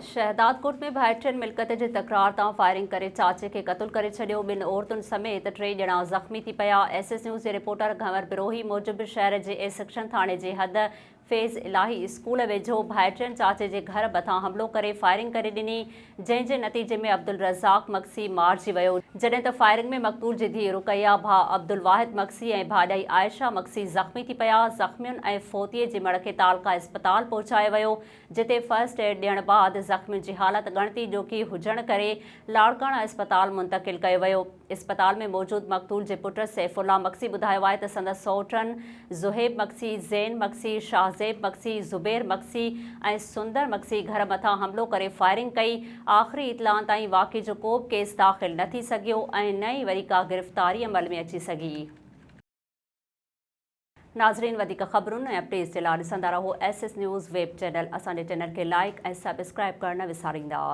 شهدادڪوٽ ۾ ڀائٽين ملڪيت جي تڪرار تان فائرنگ ڪري چاچي کي قتل ڪري ڇڏيو، ٻن عورتن سميت ٽي ڄڻا زخمي ٿي پيا. ايس ايس نيوز جي رپورٽر گهنور بروهي موجب شهر جي اي سيڪشن ٿاڻي جي حد فيض الاهي اسڪول ويجهو ڀائٽين چاچي جي گهر مٿان حملو ڪري فائرنگ ڪري ڏني جنهن جي نتيجي ۾ عبدالرزاق مگسي مارجي ويو جڏهن ته فائرنگ ۾ مقتول جي ڌيء رقيه، ڀاء عبدالواحد مگسي ۽ ڀاڄائي عائشه مگسي زخمي ٿي پيا، زخمين ۽ فوتي جي مڙهه کي تعلقه اسپتال پهچايو ويو جتي فرسٽ ايڊ ڏيڻ بعد زخمين جي حالت ڳڻتي جوڳي هجڻ ڪري لاڙڪاڻا اسپتال منتقل ڪيو ويو. اسپتال ۾ موجود مقتول جي پٽ سيف الله مگسي ٻڌايو آهي ته سندس سئوٽن زوهيب مگسي، زين مگسي، شاهزيب مگسي، زبير مگسي ۽ سندر مگسي گهر مٿان حملو ڪري فائرنگ ڪئي. آخري اطلاعن تائين واقعي جو ڪو به ڪيس داخل نه ٿي سگهيو ۽ نه ئي وري ڪا گرفتاري عمل ۾ اچي سگهي. ناظرين وڌيڪ خبرن ۽ اپڊيٽس جي لاء ڏسندا رهو S S news web channel اسان جي چينل کي لائيڪ ۽ سبسڪرائيب ڪرڻ نه وساريندا.